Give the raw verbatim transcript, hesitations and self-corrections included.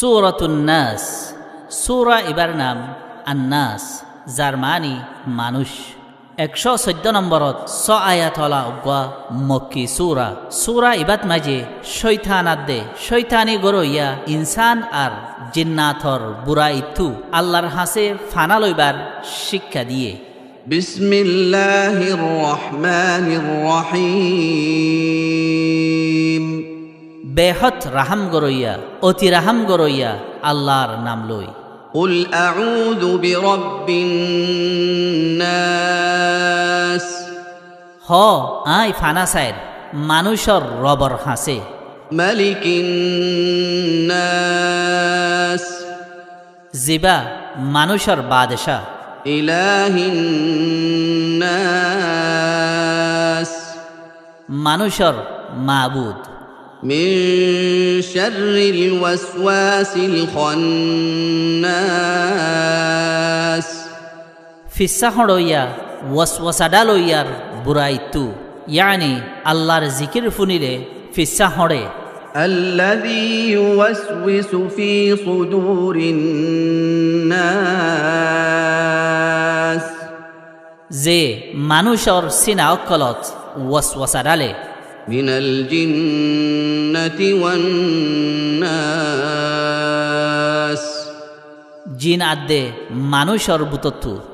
Súratun Nas. Súra ibár nam An-Nas, zar maáni manúic. Ekcó soiddó nomborot só ayat ola uggúa Mokki súra. Súra ibát maze cóitan adde cóitani goróiya insán ar jinnator buraittú Allar hañsé fana loibar cíkka diyé. بسم الله الرحمن الرحيم. Behód rahám goróiya, oti rahám goróiya Allar nam loi. قل أعوذ برب الناس. Hoó, aññí fana sair manúicor robor hañsé. ملك الناس. Zibá manúicor baadecá. إله الناس. Manúicor mabud. من شر الوسواس الخناس. Fissá hoñçoiya woswosa dhaloiyar buraittú, yaáni Allar zikir funile fissá hoñçe. الذي يوسوس في صدور الناس. Ze manúicor sína ókkolot woswosa dhále. من الجنة والناس. Jin adde manúicor bútottu.